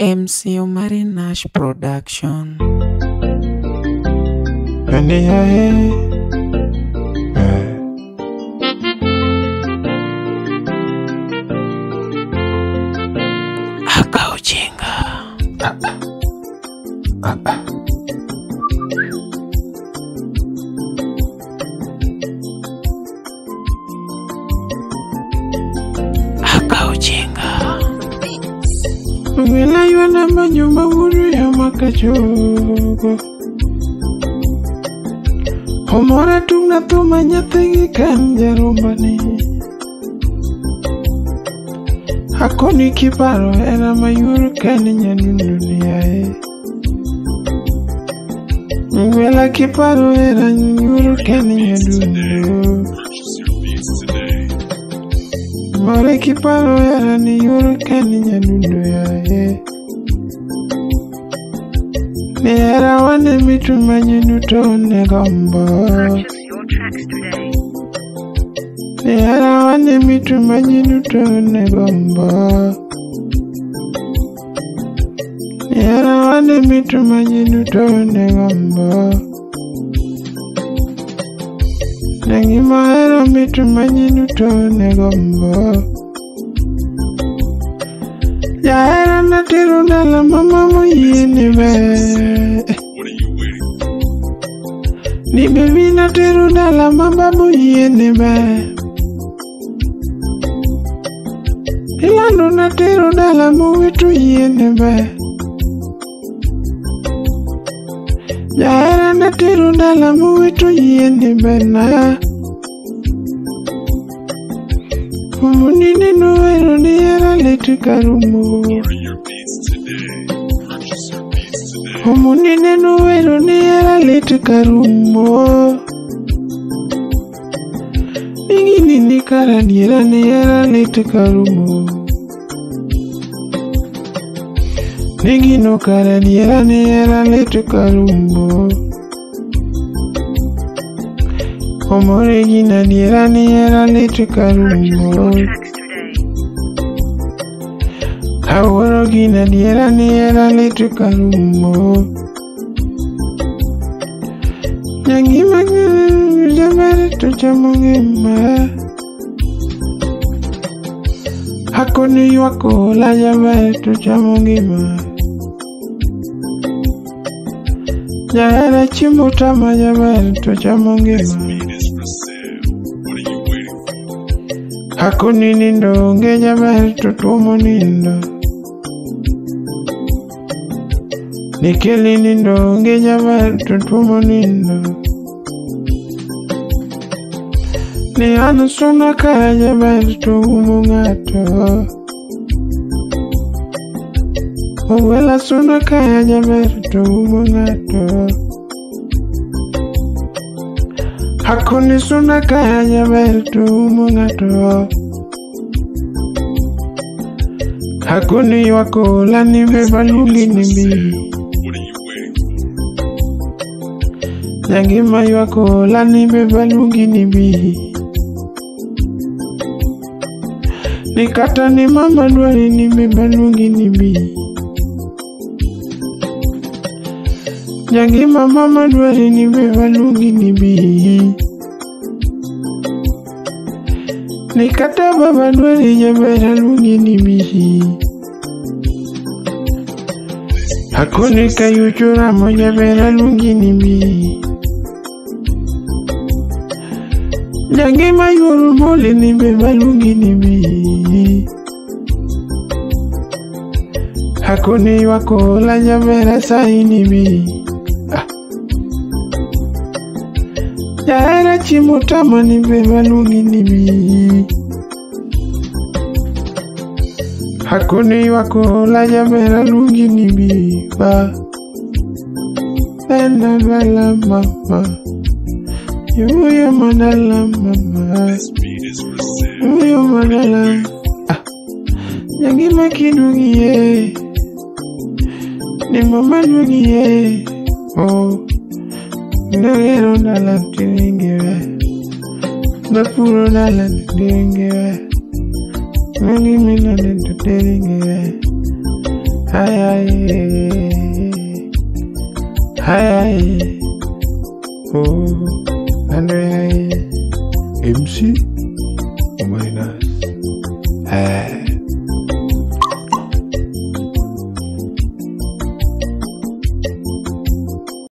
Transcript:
MC Omari Nash Production. Aka ujinga. Aka ujinga. Wila yuna manyuma wuru ya makachogo. Omora tungna tuma nyathigi kan jarumbani. Akoni kiparo era mayuru kan nyandunduni yae. Wila kiparo era yuru kan nyandundu. More kiparo era ni yuru kan nyandundu yae. Ni era wane mitu manyinu tone gombo. Purchase your tracks today. Ni era wane mitu manyinu tone gombo. Ni era wane mitu manyinu tone gombo. Nangima era mitu manyinu tone gombo. Ya era natiru dala mama muyini be. What are you waiting for? Ni baby natiru dala mama muyini be. Ilando natiru dala muwitu yini be. Ya era natiru dala muwitu yini be na. Umunini nuwero ni era letu karumo. Order your beats today. Purchase your beats today. Umunini nuwero ni era letu karumo. Ingini ni karaniera ni era letu karumo. Ningino karaniera ni era letu karumo. Omore gina ni era letu Purchase karumo. your tracks today. Aworo gina ni era letu karumo. Nyangima jabere to chamongema. Hakoni wako la jabere to chamongema. Jahera chimuta majabere to This chamongema. beat is for sale. What are you waiting for? Hakoni nindo onge jabere to tuomo nindo. Nikeli nindo onge jabere to tuomo nindo. Ni an suna kaya jaber to umo ng'ato. Owela suna kaya jaber to umo ng'ato. Hakoni suna kaya jaber to umo ng'ato. Hakoni ywak ola ni be This beat baluongi is for ni bi. sale. What are you waiting for? Nyangima ywak ola ni be baluongi ni bi. Ni kata ni mama dwari ni be baluongi ni bi. Nyangima mama dwari ni be baluongi ni bi. Ni kata baba dwari jaber aluongi ni bi. This beat is Hakoni for sale. kayucho ramo What are you jaber waiting for? aluongi ni bi. Nyangima yuoro mole ni be baluongi ni bi. Hakoni ywak ola jaber asayi ni bi. Jahera chiemo tama ni be baluongi ni bi. Hakoni ywak ola jaber aluongi ni bi. Ba Nena dala mama. Yuyo manala mama. This beat is for sale. Yuyo What are you manala. waiting for? Nyangima kidugi ye. Ni mama dugi ye. Oh. Nagero dala tiringewe. Napuro dala tiringewe. Nani mina nento tiringewe. Ay ay ay. Oh, Andre MC Omari Nash.